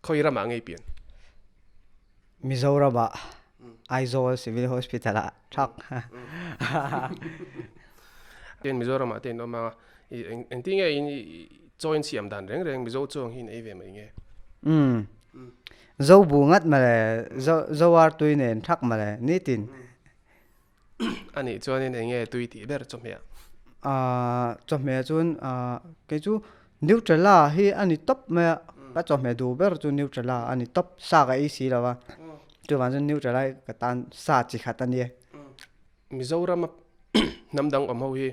Khawi ramah ngei pian? Mizoramah Aizawl Civil Hospital ah thak. Tin Mizoramah te in awm a, i engtin nge in chaw in siam dan reng reng Mizo chuang hi in ei ve mai nge? Umm. Zo bu ngat mawle, zo zo ar tui nen thak mawle nitin. Anih chuanin eng nge tui tih ber chawhmeh? Aaa chawhmeh chuan aaa kei chu Nutella hi a ni tawp mai a, ka chawhmeh duh ber chu Nutella a ni tawp, sa ka ei si lo va, chuvang chuan Nutella hi ka tan sa chi khat a nia. Mizoram a hnam dang awm ho hi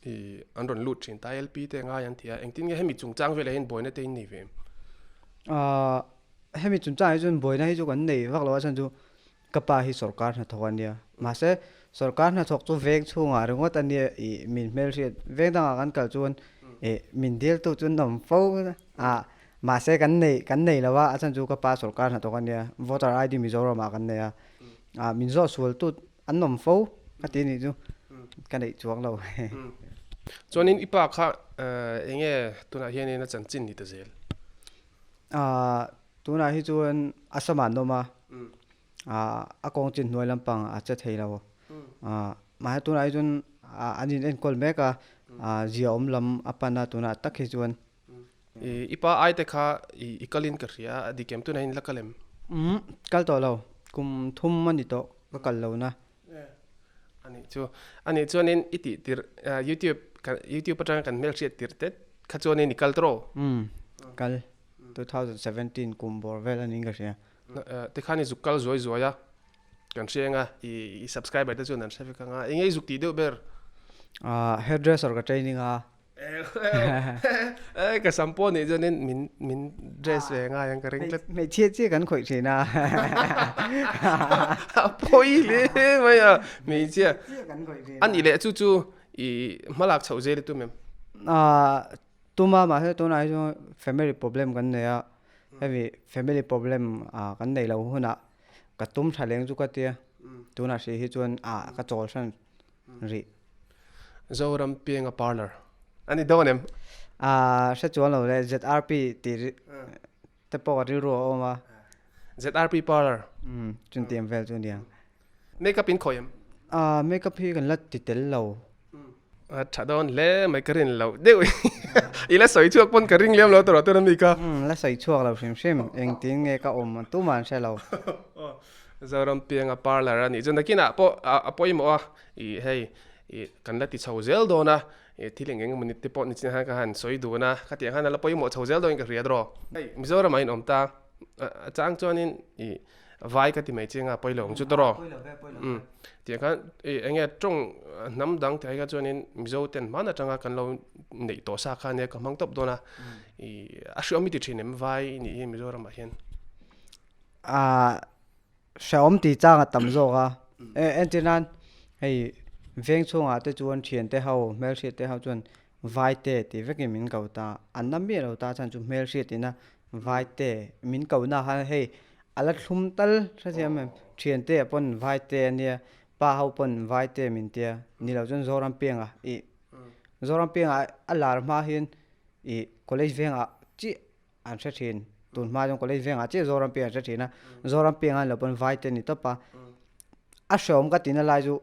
ih an rawn lut thin ta LP te ngai an ti a, engtin nge hemi chungchang velah hian buaina te in nei ve em? Aaa hemi chungchang hi chuan buaina hi chu kan nei vak lo a chhan chu Ka pa hi sorkar hnathawk a nia. Mahse, sorkar hnathawk chu veng chhungah ringawt a nia ih min hmelhriat. Veng dangah kan kal chuan ih min diltu chu nawm fo a, mahse kan nei kan nei lo a, a chhan chu ka pa sorkar hnathawk a nia. Voter ID Mizoramah kan nei a, ah min zawh sual tut an nawm fo ka ti nih chu ka neih chuang lo. Chuanin i pa kha eng nge tunah hianin a chanchin ni ta zel? Ah tunah hi chuan a samah an awm a. a kawng chin hnuai lampang a che thei lo mahse tunah hi chuan an in enkawl mek a zia awm lam a pan a tunah tak hi chuan. I pa ai te kha i kal in ka hria a dik em tunah hian i la kal em? Umm kal tawh lo kum thum a ni tawh ka kal lo na. Anih chu anih chuanin i tih tirh youtube youtube atanga kan hmelhriat tirh te kha chuanin i kal tawh? Umm kal 2017 kum bawr vel a niin ka hria. Tikhan i zuk kal zuai zuai a, kan hre eng a, i subscriber te chuan an hre vek ang a, eng nge i zuk tih deuh ber? Hairdresser ka training a. E ka sam pawh nih chuanin min min dress ve ngai ang ka ring tlat. Hmeichhia chiah kan khawih thin a. A pawi hle mai a, hmeichhia. Anih leh chu chu i hmalak chhoh zel i tum em? Tuma mahse tunah hi chuan family problem kan nei a, hemi family problem ah kan neih loh hunah ka tum tha leng chu ka tia, tunah hrih hi chuan ah ka chawl hran rih. Zoram Pienga Parlour a ni dawn em? Ah hre chuan lo le ZRP tih te pawh ka rilru a awm a. ZRP Parlour. Umm chutiang vel chu nia. Makeup in khawi em? Ah makeup hi kan la ti tel lo. A tha dawn hle mai ka rin loh deuh i la sawi chhuak pawn ka ring lem lo tawh tuna mi ka. Umm la sawi chhuak lo hrim hrim engtin nge ka awm tumah an hre lo. Zoram pianga parlour a nih chu nakinah pawh a pawimawh a ih hei ih kan la ti chho zel dawn a ih thil eng eng emaw ni te pawh nichin khan ka han sawi dun a khatiang khan a la pawimawh chho zel dawnin ka hria tawh hei Mizoram ah in awm ta a chang chuanin ih Vai ka ti mai che nga pawi lo ang chu tawh rawh. Umm tiang khan i eng nge tawng hnam dang tih ai kha chuanin Mizo ten hman atanga kan lo neih tawh sa kha ania ka hmang tawp dawn a. I a hreawm i ti thin em vai nih hi Mizoramah hian? Aaa hreawm tih chang a tam zawk a. Entir nan hei veng chhungah te chuan thian te ho hmelhriat te ho chuan vai te tih vekin min ko ta. An na miah lo ta chuan chu hmelhriat ina vai te min ko na khan hei a la thlum tal hrethiam em thiante ah pawn vai te a nia pa ho pawn vai te min tia ni lo chuan Zoram piangah ih Zoram piangah a lar hma hian ih college vengah chiah an hre thin tun hma chuan college vengah chiah Zoram piang an hre thin a Zoram piangah an lo pawn vai te a ni tawp a a hreawm ka tihna lai chu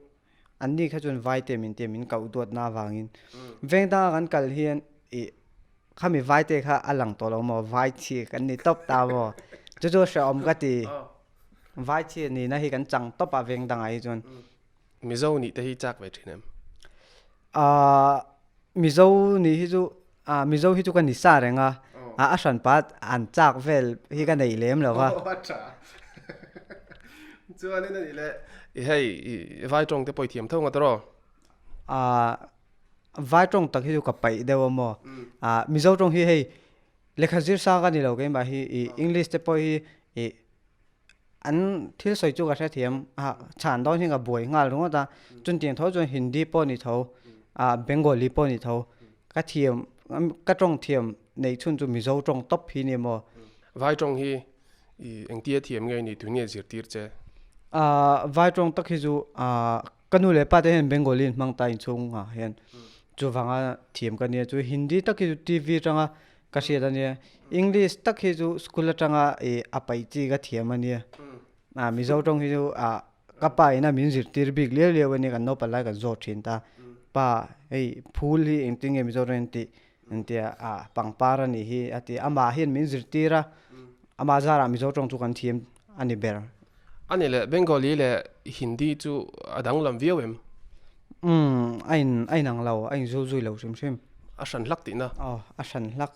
an ni kha chuan vai te min tia min koh duatna avangin veng danga kan kal hian ih khami vai te kha a lang tawh lo maw vai chhi kan ni tawp ta maw chu chu hrehawm ka ti vai chhi nihna hi kan chang tawp a veng dangah hi chuan. Mizo nih te hi chak ve thin em? Aaa Mizo nih hi chu ah Mizo hi chu ka ni sa reng a a hran pat an chak vel hi ka neih lem lo va. Chuanin a nih le i hei i vai tawng te pawh i thiam tho ngawt rawh. Aaa vai tawng tak hi chu ka paih deuh a maw ah Mizo tawng hi hei lehkha zir sang ka ni lo keimah hi ih English te pawh hi ih an thil sawi chu ka hrethiam a chhan dawn hi ka buai nghal ringawt a chutiang tho chuan Hindi pawh ni tho ah Bengali pawh ni tho ka thiam ka tawng thiam neih chhun chu Mizo tawng tawp hi ni maw. Vai tawng hi i engtia thiam nge ni tun nge zirtir che? Ah vai tawng tak hi chu ah ka nu leh pa te hian Bengali an hmang ta inchhungah hian chuvanga thiam ka nia chu Hindi tak hi chu TV atanga. ka hriat a nia. English tak hi chu school atanga ih a paih chi ka thiam a nia. Ah Mizo tawng hi chu ah ka pa ina min zirtir bik liau liau a nia kan naupang lai kan zawt thin ta. Pa hei phul hi engtin nge Mizo tawngin tih engtia ah pangpar a nih hi a ti a. Amah hian min zirtir a, amah zarah Mizo tawng chu kan thiam a ni ber. A ni leh Bengali leh Hindi chu a danglam viau em? Umm a in a inang lo, a inzul zui lo hrim hrim. A hran hlak tihna? Aw a hran hlak.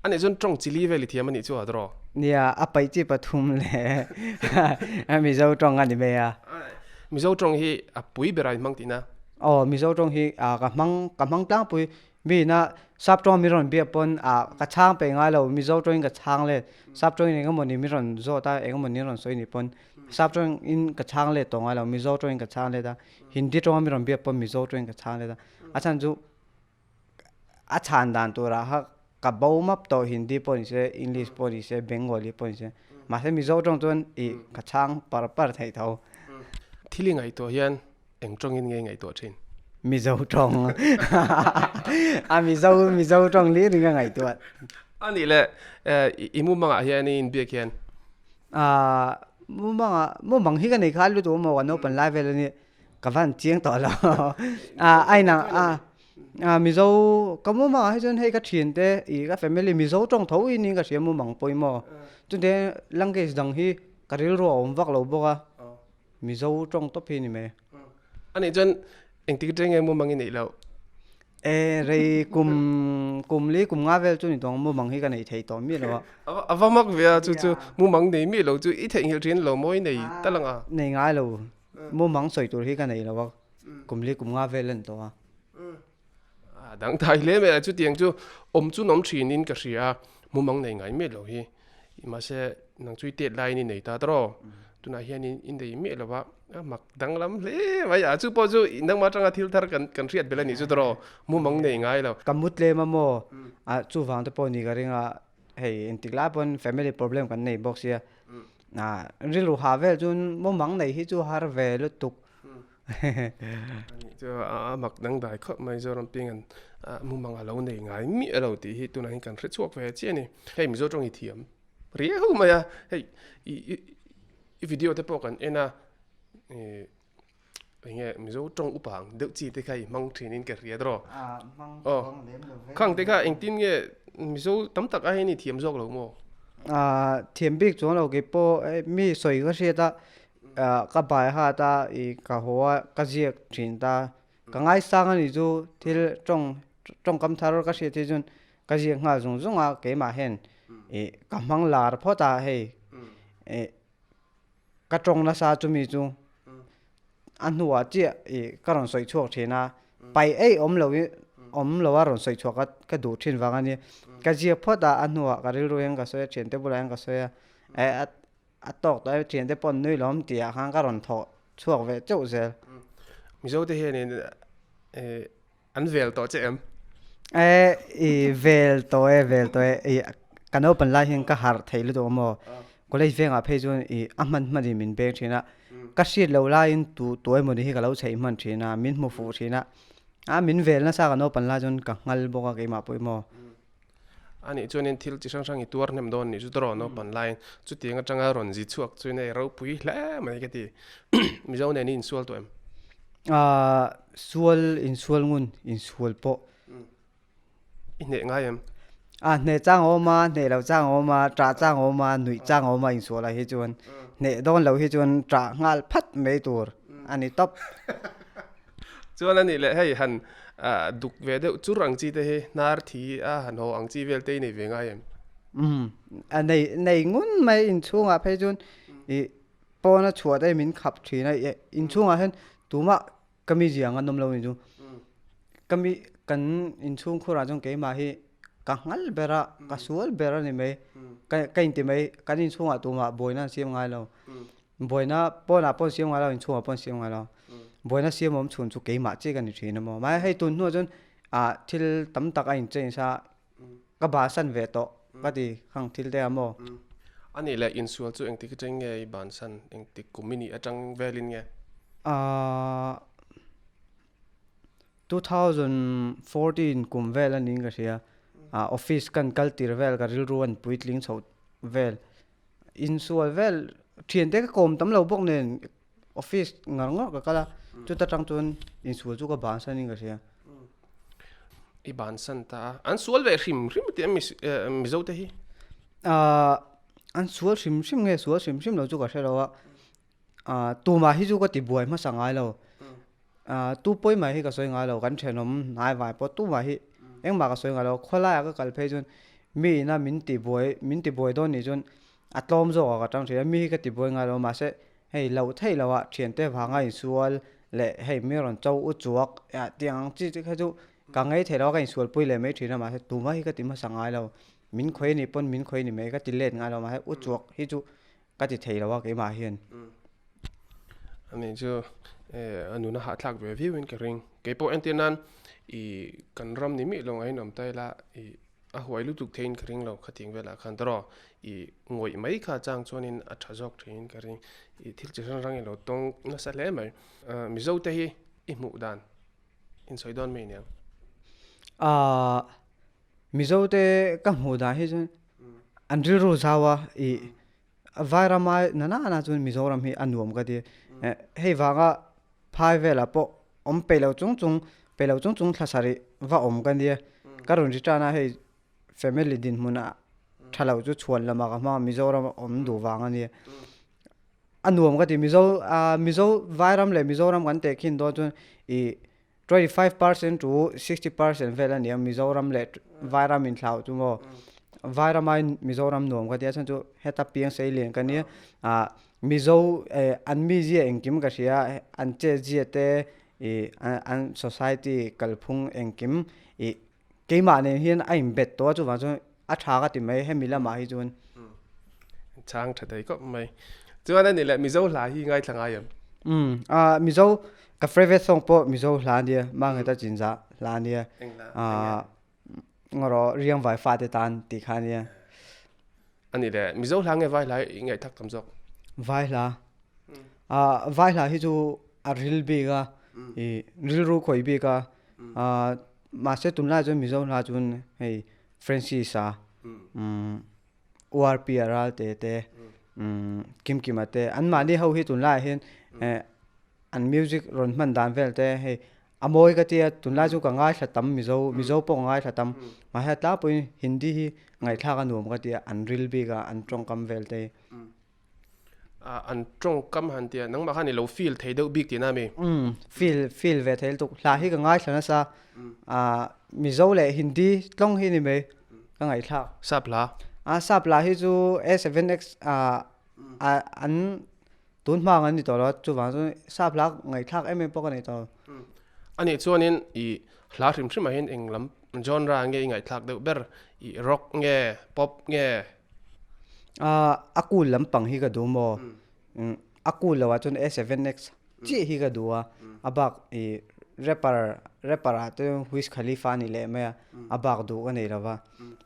A nih chuan tawng chili vel i thiam a nih chu a draw? Nia, a paih chi pathum leh Mizo tawng a ni mai a. Mizo tawng hi a pui ber a inhmang tihna? Aw, Mizo tawng hi ka hmang ka hmang tlangpui. Miin sap tawng mi rawn biak pawn ka chhang peih ngai lo, Mizo tawngin ka chhang let. Sap tawngin engemawni mi rawn zawt a, engemawni rawn sawi nih pawn sap tawngin ka chhang let tawh ngai lo, Mizo tawngin ka chhang let a. Hindi tawnga mi rawn biak pawn Mizo tawngin ka chhang let a. A chhan chu A chhan dan turah kha ka bo map tawh Hindi pawh ni se English pawh ni se Bengali pawh ni se mahse Mizo tawng chuan ih ka chhang par par theih tho. Thil i ngaihtuah hian eng tawngin nge i ngaihtuah thin? Mizo tawng a Mizo Mizo tawng hlir in ka ngaihtuah. A nih leh i mumangah hian i inbiak hian? Aaa mumangah mumang hi ka nei kha lutuk maw ka naupang lai vel a nia Ka van chiang tawh lo. A aina a a Mizo ka mumang ah hi chuan hei ka thian te ih ka family Mizo tawng tho in in ka hria mumang pawimawh. Chute language dang hi ka rilru a awm vak lo bawk a Mizo tawng tawp hi a ni mai. Anih chuan engtik atang nge mumang i neih loh? E rei kum kum li kum nga vel chu ni tawng mumang hi ka nei thei tawh miah lo a. A va mak ve a chu chu mumang nei miah lo chu i theihnghilh thin lo maw i nei tal ang a? Nei ngai lo. Mumang sawi tur hi ka nei lo a, kum li kum nga vel a ni tawh a. A dang thai hle mai a, chutiang chu awm chu nawm thinin ka hria a, mumang nei ngai miah lo hi. Mahse nang chu i tet laiin i nei ta tawh, tunah hianin i nei miah lo a, a mak danglam hle mai a, chu pawh chu nangmah atanga thil thar kan kan hriat belh a nih chu tawh, mumang nei ngai lo. Ka mu tlem a maw, a chuvang te pawh ni ka ring a, hei engtik lai pawn family problem kan nei bawk sia, Ah rilru hah vel chuan mumang nei hi chu har ve lutuk. Anih chu a mak dangdai khawp mai Zoram Pingan mumang a lo nei ngai miah lo tih hi tunah hian kan hre chhuak ve chiah a ni. Hei Mizo tawng i thiam riau mai a, hei i video te pawh kan en a, Enge Mizo tawng upa ang deuh chi te kha i hmang thin in ka hria tawh. Ah hmang chuang lem lo ve. Khang te kha engtin nge Mizo tam tak aiin i thiam zawk lo maw? Ah thiam bik chuang lo kei pawh mi sawi ka hriat a ah ka bai hat a ih ka haw a ka ziak thin ta. Ka ngaisang a nih chu thil tawng tawngkam thar ka hriat hi chuan ka ziak nghal zung zung a keimah hian ih ka hmang lar phawt a hei ih Ka tawng nasa chumi chu a hnuah chiah ih ka rawn sawi chhuak thin a, paih eih awm lo ih awm lo a rawn sawi chhuak a ka duh thin vang a ni. Ka ziak phawt a, a hnuah ka rilru hian ka sawi a, thiante bulah hian ka sawi a, eh a tawk tawh e thiante pawh an nui lo awm tih ah khan ka rawn thawh chhuak ve chauh zel. Mizo te hianin eh An vel tawh che em? E, i vel tawh e, vel tawh e. I ka naupang lai hian ka harh thei lutuk a maw. College vengah phei chuan i a hman hman in min beng thin a. Ka hriat loh laiin tu tu emawni hi ka lo chheih hman thin a, min hmu fuh thin a. A min vel nasa ka naupang lai chuan ka nghal bawk a keimah pawh i maw. A nih chuanin thil chi hrang hrang i tuar hnem dawn nih chu tawh naupang laiin chutiang atanga rawn zi chhuak chu nei ropui hle mai ka ti. Mizo nen i insual tawh em? Aaa sual insual ngun insual pawh. I hneh ngai em? A hneh chang a awm a, hneh loh chang a awm a, ṭah chang a awm a, nuih chang a awm a insual ah hi chuan hneh dawn loh hi chuan ṭah nghal phat mai tur a ni tawp. Chuan a nih leh hei han duk ve deuh chur ang chi te hi hnar thi a han haw ang chi vel te i nei ve ngai em? Umm a nei nei ngun mai inchhungah phei chuan ih pawn a chhuah te min khap thin a ih inchhungah hian tumah ka mi ziang an awm lo ni chu ka mi kan inchhung khurah chuan keimah hi ka nghal ber a ka sual ber a ni mai ka ka inti mai kan inchhungah tumah buaina an siam ngai lo. Buaina pawnah pawh siam ngai lo, inchhungah pawh siam ngai lo. Buaina siam awm chhun chu keimah chiah ka ni thin a maw. Mahse hei tun hnuah chuan ah thil tam tak a in change a, ka bansan ve tawh ka ti khang thil te a maw. A nih leh insual chu engtik atang nge i bansan, engtik kum i nih atang velin nge? Ah 2014 kum vel a niin ka hria. Office kan kal tir vel ka rilru an puitling chhoh vel insual vel thiante ka kawm tam lo bawk nen office ngar ngawr ka kal a chuta tang chuan insual chu ka bansan in ka hria. I bansan ta a, an sual ve hrim hrim tih a Mizo te hi? Ahh an sual hrim hrim nge sual hrim hrim lo chu ka hre lo a, ahh tumah hi chu ka ti buai hmasa ngai lo, ahh tu pawi mai hi ka sawi ngai lo kan thenawm hnai vai pawh tumah hi engmah ka sawi ngai lo, khawlaiah ka kal phei chuan mi ina min ti buai min ti buai dawn nih chuan a tlawm zawk ah ka tang thin a, mi hi ka ti buai ngai lo mahse hei loh theih loh ah thiante vanga insual leh hei mi rawn cho u chuak tiang ang chi te kha chu ka ngei theih loh a ka insual pui leh mai thin a mahse tumah hi ka ti hmasa ngai lo min khawi anih pawn min khawi ni mai ka ti let ngai lo mahse u chuak hi chu ka ti thei lo a keimah hian. Ani chu a nuna hahthlak ve viau in ka ring keipawh entir nan ih kan ram ni miah lo ngaiin awm ta ila ih A huai lutuk theiin ka ring lo khatiang velah khan tawrh aw, i ngawih mai kha chang chuanin a tha zawk theiin ka ring. I thil chi hrang hrang i lo tawng nasa hle mai. Mizo te hi i hmuh dan insawi dawn mai aniang. Aaa Mizo te ka hmuh dan hi chuan an rilru zau a, i Vairama na na na chuan Mizoram hi a nuam ka ti. Hei vanga phai velah pawh awm peih lo chung chung peih lo chung chung thla sarih va awm ka nia. Ka rawn ri tan a hei family dinhmunah tha lo chu chhuan lamah ka hmang a Mizoram a awm duh vang a nia. A nuam ka ti Mizo ah Mizo Vairam leh Mizoram kan tehkhin dawn chuan ih 25% to 60% vel a nia Mizoram leh Vairam inthlau chu maw Vairam aiin Mizoram nuam ka tia chhan chu heta piang sei lian ka nia ah Mizo eh an mizia engkim ka hria an chetzia te ih an society kalphung engkim ih keimah nen hian a inbet tawh a chuvang chuan a tha ka ti mai hemi lamah hi chuan. Chang tha thei khawp mai. Chuan a ni leh Mizo hla hi ngaithla ngai em? Umm ah Mizo ka favourite song pawh Mizo hla a nia Mangeta Chinzah hla a nia ah ngarawh Riangvai fate tan tih kha a nia. A ni le, Mizo hla nge vai hla i ngaihthak tam zawk? Vai hla. Ah vai hla hi chu a ril bik a, i rilru khawih bik a, ah mahse tunlai chuan Mizo hla chuan hei Francis a, umm URP a Ralte te, umm Kimkima te anmahni ho hi tunlaiah hian eh an music rawn hman dan vel te hei A mawi ka tia, tunlai chu ka ngaithla tam Mizo, Mizo pawh ka ngaithla tam. Mahse a tlangpuiin Hindi hi ngaihthlak a nuam ka tia, an ril bik a, an tawngkam vel te hi. An tawngkam han tia, nangmah khan i lo feel thei deuh bik tihna ami? Umm, feel, feel ve thei lutuk. Hla hi ka ngaithla nasa, ah Mizo leh Hindi tlawng hi ni mai ka ngaihthlak. Sap hla? Ah sap hla hi chu A7X ah an Tun hma ang an ni tawh lo a, chuvang chuan sap hla ngaihthlak em em pawh ka nei tawh lo. Anih chuanin i hla hrim hrim ah hian eng lam genre nge i ngaihthlak deuh ber? I rock nge, pop nge? Ahh a cool lampang hi ka duh maw? A cool lo ah chuan A 7X chiah hi ka duh a, a bak i rapper rapper ah te Wiz Khalifa a ni leh mai a, a bak duh ka nei lo va.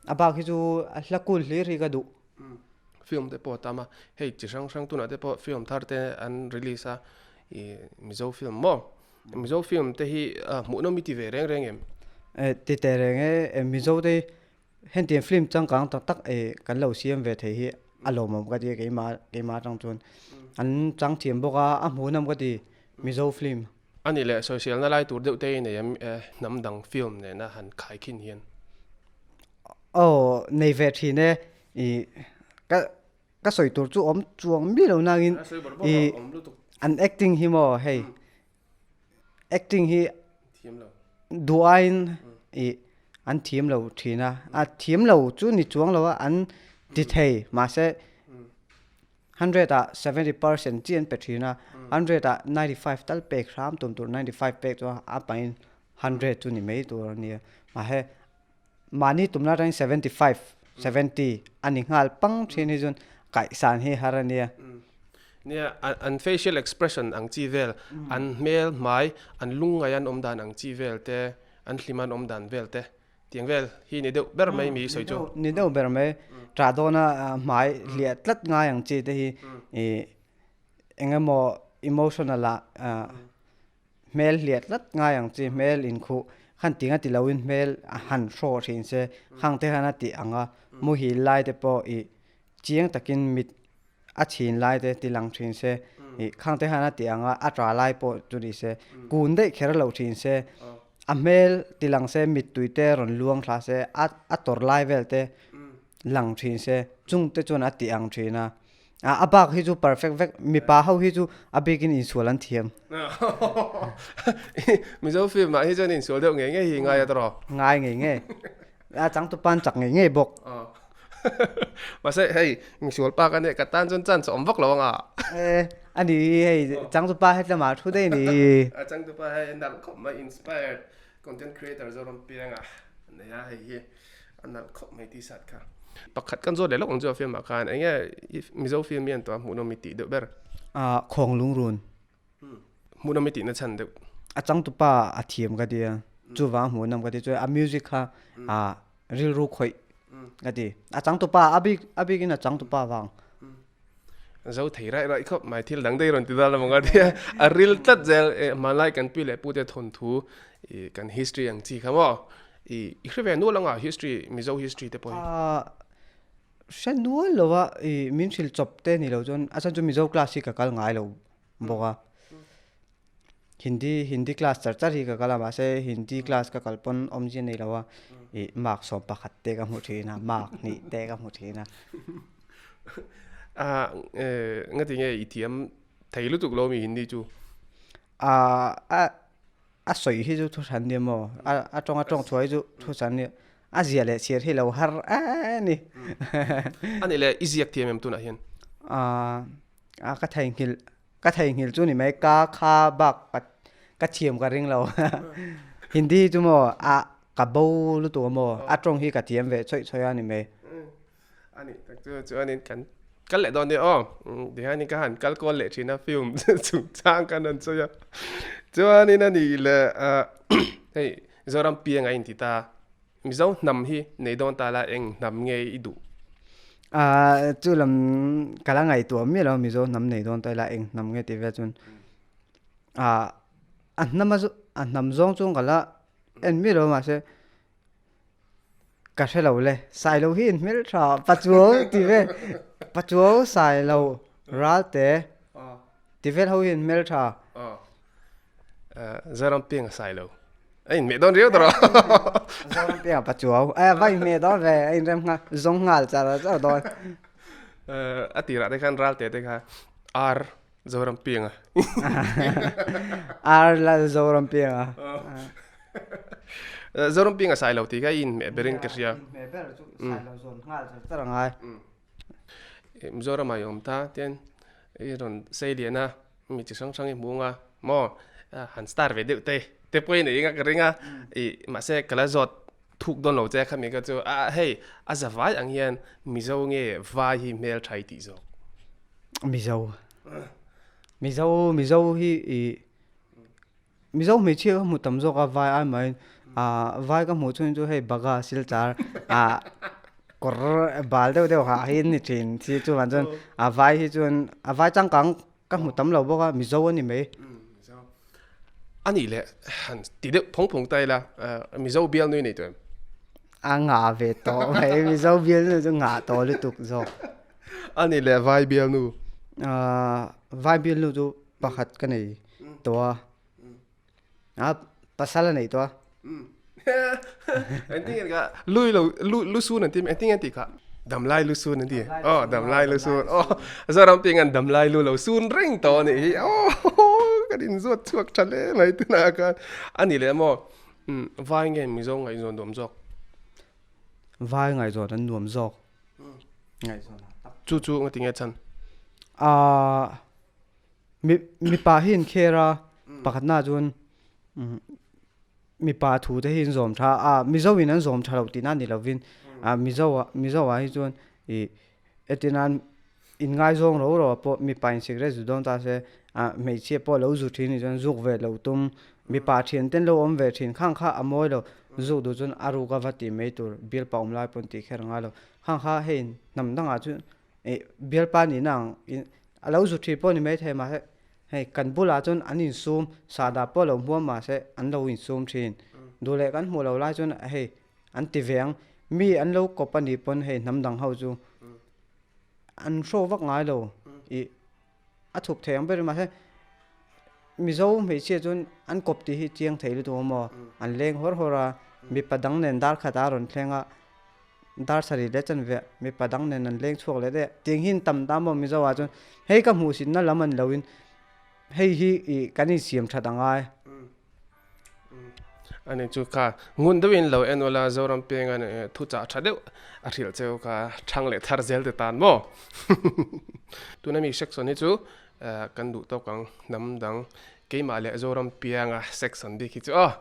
A bak hi chu hla cool hlir hi ka duh. Film te pawh a tam a, hei chi hrang hrang tunah te pawh film thar te an release a, ih Mizo film maw? Mizo film te hi hmuhnawm i ti ve reng reng em? Eh ti teh reng e, Mizo te hi hentiang film changkang tak tak eh kan lo siam ve thei hi a lawmawm ka ti a keimah keimah atang chuan an chang thiam bawk a, a hmuhnawm ka ti Mizo film. A nih leh sawiselna lai tur deuh te i nei em hnam dang film nena han khaikhin hian? Aw nei ve thin e, ih ka ka sawi tur chu awm chuang miah lo nangin ih an acting hi maw hei acting hi duh aiin ih an thiam lo thin a, a thiam lo chu ni chuang lo a an ti thei mahse 100 ah 70% chi an pe thin a, 100 ah 95 tal pek hram tum tur 95 pek chuan a pahin 100 chu ni mai tur a nia mahse Mahni tumna atangin 75, 70 a ni nghal pang thin hi chuan kaihsan hi har a nia. Nia, an facial expression ang chi vel, an hmel hmai, an lungngai an awm dan ang chi vel te, an hlim an awm dan vel te, tiang vel hi ni deuh ber mai mi sawi chu. Ni deuh ber mai. Ṭah dawna hmai hliah tlat ngai ang chi te hi ih eng emaw emotional ah hmel hliah tlat ngai ang chi, hmel inkhuh. khan ting a ti loin hmel a han hraw thin se khang te khan a tih ang a muhil lai te pawh ih chiang takin mit a chhin lai te ti lang thin se ih khang te khan a tih ang a a tla lai pawh chu ni se kun daih kher lo thin se a hmel ti lang se mittui te rawn luang thla se a a tawrh lai vel te lang thin se chung te chuan a tih ang thin a. A bak hi chu perfect vek mipa ho hi chu a bikin insual an thiam. Mizo film ah hi chuan insual deuh ngei ngei hi ngai a tawh. Ngai ngei ngei. A changtupa an chak ngei ngei bawk. Mahse hei misual pa ka nia ka tan chuan chance a awm vak lo anga. E a ni hei changtupa hetlama thu daih ni. A changtupa hei a nalh khawp mai inspired content creator Zoram Pianga a nei a hei hi. A nalh khawp mai t-shirt kha. Pakhat kan zawt leh lawk ang chu a film ah khan eng nge Mizo film hi an tuah hmuhnawm i tih deuh ber? Ah khawng lungrun. Hmuhnawm i tihna chhan deuh. A changtupa a thiam ka ti a, chuvang hmuhnawm ka ti. Chuan a music kha ah rilru khawih ka ti. A changtupa a bik a bikin a changtupa vang. Zo thei raih raih khawp mai thil dang daih rawn ti dal a maw tia a ril tlat zel e hmanlai kan pi leh pu te thawnthu ih kan history ang chi kha maw ih i hre ve nual anga history Mizo history te pawh hi. Ahh hre nual lo a ih min hrilh chawp te ni lo chuan a chhan chu Mizo class hi ka kal ngai lo bawk a. Hindi Hindi class char char hi ka kal a mahse Hindi class ka kal pawn awmzia nei lo a ih mark sawm pakhat te ka hmu thin a mark hnih te ka hmu thin a. Ah ngati nge i thiam thei lutuk lo mi Hindi chu? Ah a a sawi hi chu thu hran nia maw a a tawng a tawng chhuah hi chu thu hran nia a zia leh chhiar hi lo har a ni. Ani leh i ziak thiam em tunah hian? Ah a ka theihnghilh Ka theihnghilh chu ni mai ka kha bak ka ka thiam ka ring lo. Hindi hi chu maw a ka bo lutuk a maw a tawng hi ka thiam ve chawih chawih a ni mai. Ani tak chu chuanin kan kal leh dawn nia aw tihianin ka han kal kual leh thin a film chungchang kan rawn sawi a chuanin a nih leh hei Zoram piang a inti ta. Mizo hnam hi nei dawn ta la eng hnam nge i duh? Ahh chu lam ka la ngaihtuah miah lo Mizo hnam nei dawn ta ila eng hnam nge tih vel chuan ahh a hnam a a hnam zawng chuan ka la en miah lo mahse ka hre lo le Sailo hi in hmeltha Pachuau tih vel Pachuau Sailo Ralte tih vel ho hi in hmeltha. Zoram piang a sai lo. A inhmeh dawn riau tawh. Zoram piang a pachuau. A va inhmeh dawn ve. A inrem nghal zawng nghal char char dawn. A tirah te khan Ralte te kha Ar Zoram piang a. Ar lal Zoram piang a. Zoram piang a sai lo tih kha i inhmeh berin ka hria. Inhmeh ber chu sai lo zawn nghal char char a ngai. Mizoram ah i awm ta tian i rawn sei lian a. Mi chi hrang hrang i hmu anga maw han star ve deuh te te pawhin a eng a ka ring a ih mahse ka la zawt thuk dawn lo che khami kha chu a hei a za vai ang hian Mizo nge vai hi hmel tha i tih zawk. Mizo Mizo Mizo hi ih Mizo hmeichhia ka hmu tam zawk a vai ai mai ah vai ka hmuh chhung chu hei baga silchar ah kawr bal deuh deuh hah hi an ni thin si chuan chuan a vai hi chuan a vai changkang ka hmu tam lo bawk a Mizo a ni mai. A nih leh han ti deuh phawng phawng ta ila Mizo bialnu i nei tawh em? A ngah ve tawh mai Mizo bialnu chu ngah tawh lutuk zawk. A nih leh vai bialnu? Ah vai bialnu chu pakhat ka nei. Tawh a a pasal a neih tawh a. Engtin nge ka lui lo lu lu sun an ti engtin nge tih kha damlai lu sun an ti aw damlai lu sun aw Zoram piang an damlai lu lo sun reng tawh a nih hi aw kan inzuat chhuak tha hle mai tunah khan a ni leh maw vai nge Mizo ngaihzawn nuam zawk vai ngaihzawn an nuam zawk ngaihzawn tak chu chu engtin nge chhan ah Mipa hi an kher a, pakhatna chuan mipa thu te hi an zawm tha a, Mizo in an zawm tha lo tihna ni lovin Mizo ah Mizo ah hi chuan ih hetinan inngaizawng ro ro ah pawh mipa in cigarette zu dawn ta se hmeichhia pawh lo zu thin nih chuan zuk ve lo tum, mipa thian ten lo awm ve thin khang kha a mawi lo, zuk duh chuan a ruk a va tih mai tur bialpa awm lai pawn tih kher a ngai lo, khang kha hei hnam dangah chuan Ih bialpa nihna ang in a lo zu thin pawh ni maithei mahse hei kan bulah chuan an insum sahdah pawh lo hmuam mahse an lo insum thin. Duh leh kan hmuh lo lai chuan hei an ti ve ang. Mi an lo kawp a nih pawn hei hnam dang ho chu an hraw vak ngai lo ih a thup thei ang ber mahse Mizo hmeichhia chuan an kawp tih hi chiang thei lutuk a maw? An leng hawr hawr a, mipa dang nen dar khat a rawn thleng a, dar sarih leh chanve mipa dang nen an leng chhuak leh daih a, tiang hi an tam ta maw Mizo ah chuan hei ka hmuh sinna lam an lo in hei hi ih kan insiam that a ngai. Ani chu kha ngun deuhin lo en ula Zoram penga thu chah tha deuh a hrilh cheu kha thang leh thar zel te tan maw. Tuna mi section hi chu kan duh tawk ang hnam dang keimah leh Zoram pianga section bik hi chu aw.